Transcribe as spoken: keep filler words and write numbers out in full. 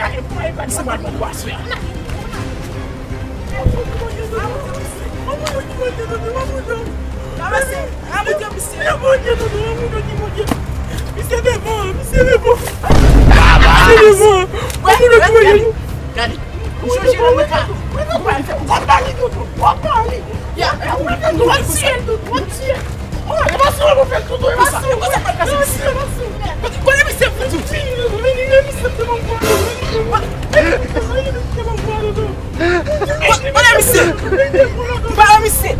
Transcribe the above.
Gade, mwen pa di sa, mwen pa di sa. Misye devan, misye devan. Misye devan. Gade, gade. Ou chanje nan mwen ka. Ou pa fè, ou pa li, tonton. Ou pa li. Ya, ou pa fè, ou pa tiye, tonton. Ou tiye. Oh, e pa sou, ou fè, tonton, e pa sou. Kote misye fouti? Kote misye? Ba misye.